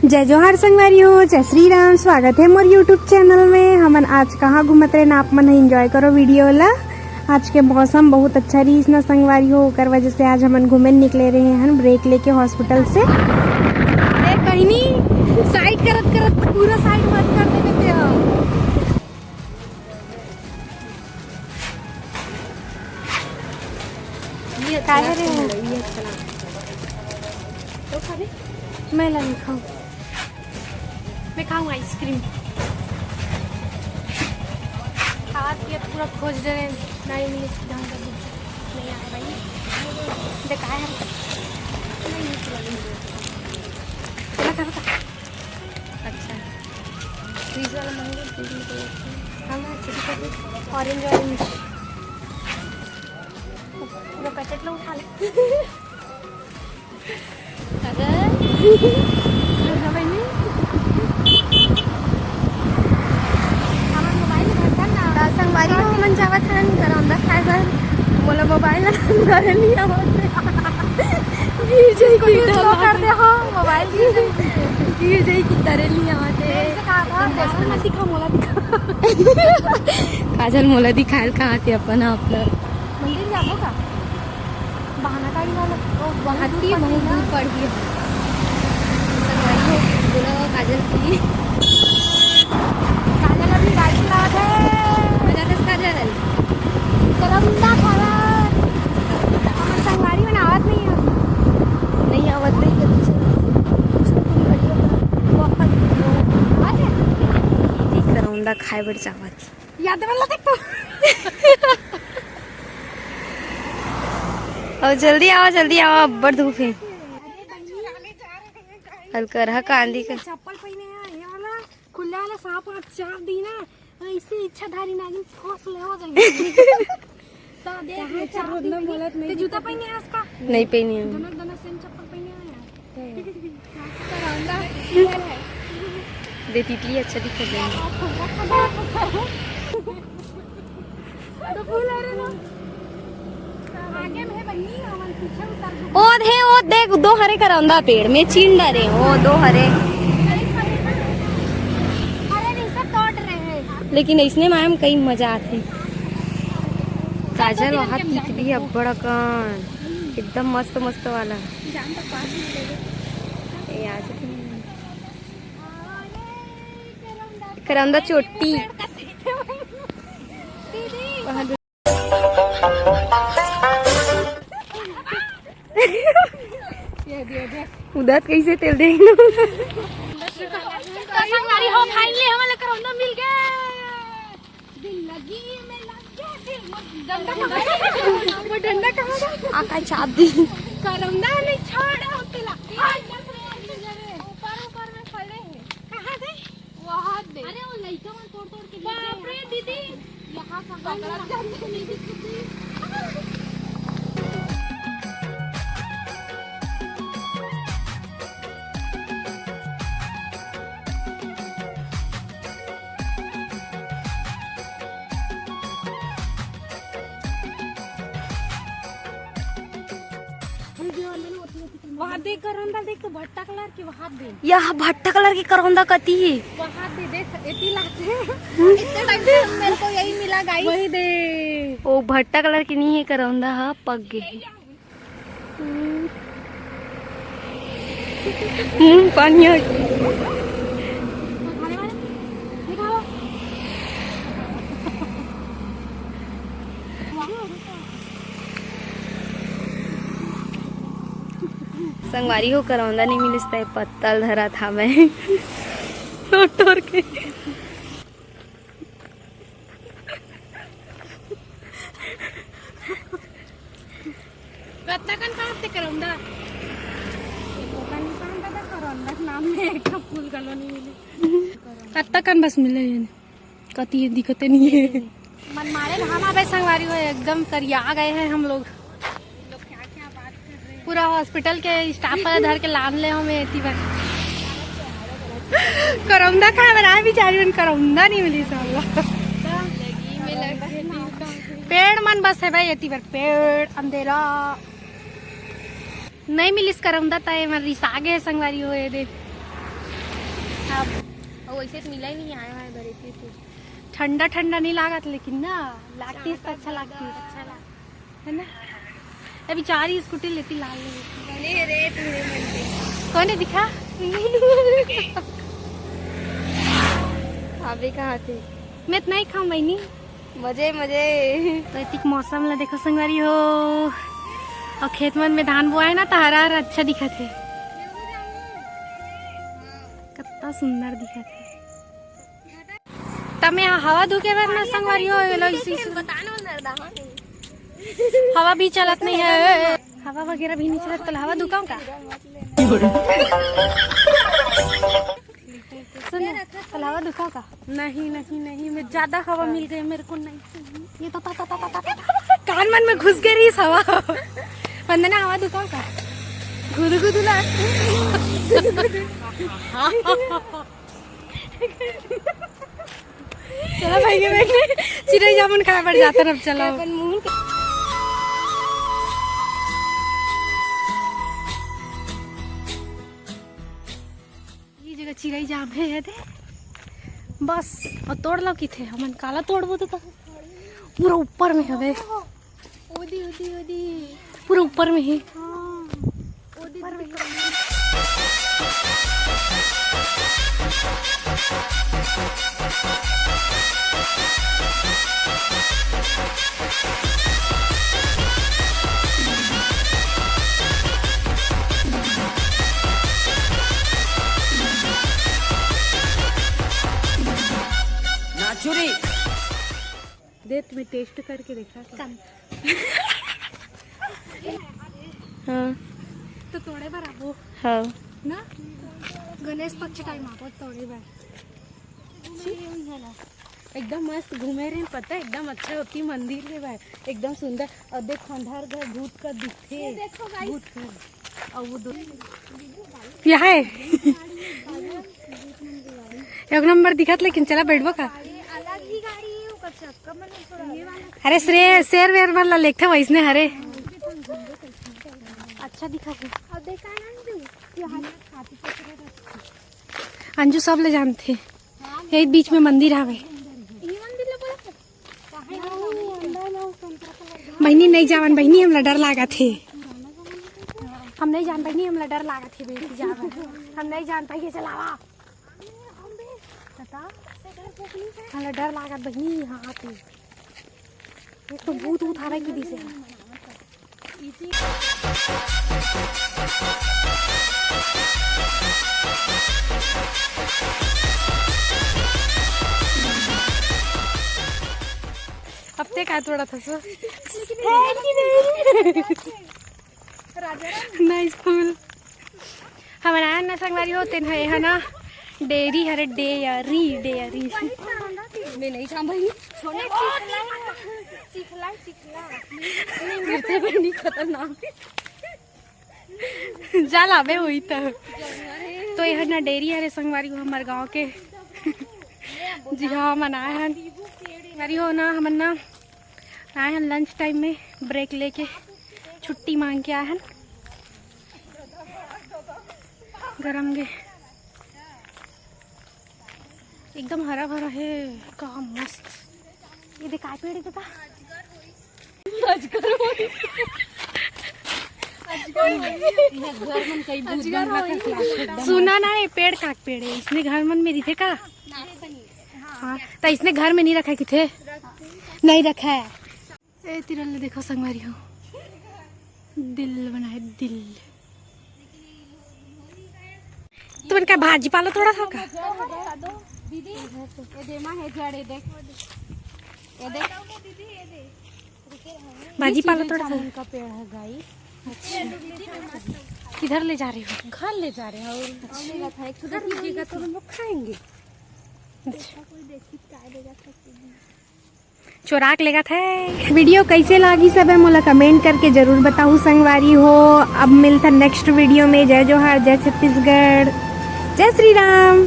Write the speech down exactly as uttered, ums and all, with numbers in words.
जय जोहार संगवारी हो, जय श्री राम। स्वागत है मोर YouTube चैनल में। हमन आज कहाँ घूमत रहे ना, आप मन enjoy करो वीडियो ला। आज के मौसम बहुत अच्छा रहीस ना संगवारी हो, ओकर वजह से आज हमन घूमे निकले रहे हन ब्रेक लेके हॉस्पिटल से। ए बहिनी, साइड करत करत पूरा साइड बंद कर देते हो। ये अच्छा काहे रे? लगता है, ये अच्छा लगता है। तो खाबे? मैं ला नहीं खाऊं। मैं खाऊं आइसक्रीम। खात ये पूरा खोज रहे, नहीं मिले ढंग का कुछ। नहीं आ भाई। देखा है। नहीं, नहीं, नहीं। चला, चला, चला। अच्छा। फ्रीज वाला मंगो, फ्रीज में कोई अच्छा है। हाँ, हाँ, छोटी, छोटी। Orange, orange. पूरा पैकेट लो, उठा ले। अरे। हमर मोबाइल में घंटा ना। त संगवारी हो, हमन जावत हन करौंदा खाए बर। मोला मोबाइल अंदर नहीं आवत। गिर जाई जिसको की use डर लो कर दे, हाँ, मोबाइल गिर जाई। गिर जाई की डरे नहीं आवत है। से कहा था, "काजल मत दिखा, मोला दिखा।" काजल मोला दिखायल कहा थे अपन आप लोग। मंदिर जाबो का? बहाना गाड़ी वाला। ओ, बहुत गुवाहाटी दूर बहुत पड़ही दूर ना। पड़ही। संगवारी हो, बोला काजल की। काजल अभी गाड़ी चलावत है। मजा आथे काजल। करौंदा खावा। हमर संगवारी मन आवत नहीं है। नहीं आवत नहीं, कभी चला। बहुत दूर। करौंदा खाए बर जावत। याद वाला देख तो। अब जल्दी आवा, जल्दी आवा, अब्बड़ धूप है। अलकरहा कांदी का। चप्पल पहिने हे, ये वाला खुला वाला सांप वाप चाब दी ना, ऐसे इच्छाधारी नागिन फंस ले हो जाएगी। तो देख, कहाँ ले चाब चाब दी ना, बोलत नहीं ते जूता पहिने हे उसका? नहीं पहिने हे। दोनों, दोनों सेम चप्पल पहिने हे। दे तितली अच्छा दिखत हे। ओ दे, ओ देख, दो हरे करौंदा पेड़ में चीन डरे, ओ दो हरे। लेकिन ऐसने मायम कई मजा आथे। काजल वहाँ तितली अब्बड़ अकन, एकदम मस्त मस्त वाला। ए, आ जा। करौंदा चोटी। उदात कैसे तेल देख लो। संगवारी हो, finally हमन ला करौंदा मिल गए। दिल लगी में लग गया दिल। वो डंडा कहाँ? वो डंडा कहाँ गया? आका चाप दी। करौंदा नहीं छोड़ हम तेला। ऊपर, ऊपर में फले हैं। कहाँ दे? वहाँ दे। अरे वो लइका मन तोड़ तोड़ के बाप रे दीदी। यहाँ का पकड़ा जाते नहीं दिखती। वहाँ देख करौंदा, देख तो भट्टा कलर की वहाँ दे। यह भट्टा कलर की करौंदा कती ही। वहाँ दे, देख, एती लाते। इतने टाइम से मेरे को यही मिला, गाइस। वही दे। ओ भट्टा कलर की नहीं है करौंदा, हाँ, पक गई। मुंह पानी आ गया। संगवारी हो, करौंदा नहीं मिलिस, तै पत्तल धरा था मैं। टोर टोर के। कत्ता कन कहाँ ते करौंदा? कत्ता कन कहाँ ते करौंदा नाम में एक ठो फूल घलो नहीं मिले। कत्ता कन बस मिले ये। कती ये दिखते नहीं है। मन मारे घाम आवे संगवारी हो, एकदम करिया गए हैं हम लोग। पूरा हॉस्पिटल के स्टाफ वाला धर के लान ले हमें एती बार। करौंदा खाए बर आए बिचारी मन, करौंदा नहीं मिली साला। पेड़ मन बस है भाई एती बार, पेड़ अंधेरा। नहीं मिलिस करौंदा, त एमन रिसा गे हे संगवारी हो, ये दे। अब वैसे तो मिला ही नहीं आया है बरे के। ठंडा ठंडा नहीं लागत, लेकिन ना लागतीस तो अच्छा लागतीस। अच्छा लागतीस। है ना? अभी चार ही स्कूटी लेती लाल ले। अरे रे, पूरे मन के। कौन है दिखा? अभी कहाँ थी? मैं इतना ही खाऊं बहनी। मजे, मजे। तो इतिक मौसम ला देखो संगवारी हो, और खेत मन में धान बोआए ना, तो हरा हरा अच्छा दिखत है। कितना सुंदर दिखत है। तमे हवा धुके बर ना संगवारी हो, ये लो इसी से। हवा भी चलत नहीं है, हवा वगैरह भी नहीं चलत, तो हवा धुकाऊं का? सुन, तो हवा धुकाऊं का? नहीं, नहीं, नहीं, मैं ज्यादा हवा मिल गई, मेरे को नहीं चाहिए। ये तो ता, ता, ता, ता, ता, ता, कान मन में घुस गई रही हवा। वंदना, हवा धुकाऊं का? गुदु गुदु ला। चलो भाई, ये बैठे चिरई जामुन खाए बर जाते रह, चलो। अपन मुंह ये जगह चिरई जाम है, ये दे। बस, और तोड़ लो किथे, हमन काला तोड़बो तो, तो पूरा ऊपर में हवे। ओदी, ओदी, ओदी। पूरा ऊपर में ही। हाँ। ओदी, ओदी। नाचुरी। दे, तुम्हें टेस्ट करके देखा था। हाँ। तो तोड़े बर आबो। हाँ। ना? गणेश पक्ष टाइम आबो तोड़े बर। एकदम मस्त घूमे रहे, पता है, एकदम अच्छा होती मंदिर है भाई, एकदम सुंदर। और देख, खंडहर घर भूत का दिखते। ये देखो guys। भूत घर। और वो दो यहाँ है। एक नंबर दिखत, लेकिन चला बैठबो का? अलग ही गाड़ी है, ओकर चक्का मन थोड़ा। अरे शेर, शेर वेर मन ला लेखथे वैसने हरे। अच्छा दिखत है। अब देखा ना तू, यहाँ अंजू सब ले जानथे। यही बीच में मंदिर हवे। बहिनी नहीं जावन बहिनी, हमला डर लागत हे। हम नहीं जान बहिनी, हमला डर लागत हे बेटी जावन। हम नहीं जान पाइए, चलावा। बता। हमला डर लागत बहिनी, यहाँ आती। एक तो भूत उठा रहा है कि दिसे। अब ते का तोड़ा था सो? नाइस फूल। हमर आन न संगवारी हो, तेन ह, एहा ना डेयरी हरे, डेयरी, डेयरी। मैं नहीं सांभरी। चिखला, चिखला। मेरे से भी नहीं खतरनाक। जा लाबे होई त। तो एहा ना डेयरी हरे संगवारी हो, हमर गांव के। जी हाँ, हमन आए हन। संगवारी हो ना, हमन ना आए हन लंच टाइम में, ब्रेक लेके छुट्टी मांग के आए हन। गरम गे एकदम हरा भरा है, का मस्त। ये देख, काय पेड़ है, देखा? अजगर होई। अजगर होई। ये घर मन कई भूत अजगर बंगला होई। कर सुना ना, ये पेड़ काक पेड़ है, इसने घर मन में रहिथे का? हाँ, तो इसने घर में नहीं रखा किथे? नहीं रखा है। ए, तिरल ले देखो संगवारी हो, दिल बनाए, दिल। तुमन का भाजी पाला थोड़ा सा का? दीदी, ये देमा है जड़, ये देख, ये देख। भाजी पाला तोड़ा था। जामुन का पेड़ है गाइस। अच्छा, किधर ले जा रहे हो? घर ले जा रहे हैं। और अच्छा। और ले रखा है, एक छोटा सा जगह तो हम लोग खाएंगे। अच्छा। कोई देखी तो काय लेगा, सब चीज़। चोराक लेगा था। वीडियो कैसे लागी सब है मोला कमेंट करके जरूर बताहू संगवारी हो। अब मिलता नेक्स्ट वीडियो में। जय जोहार, जय छत्तीसगढ़, जय श्री राम।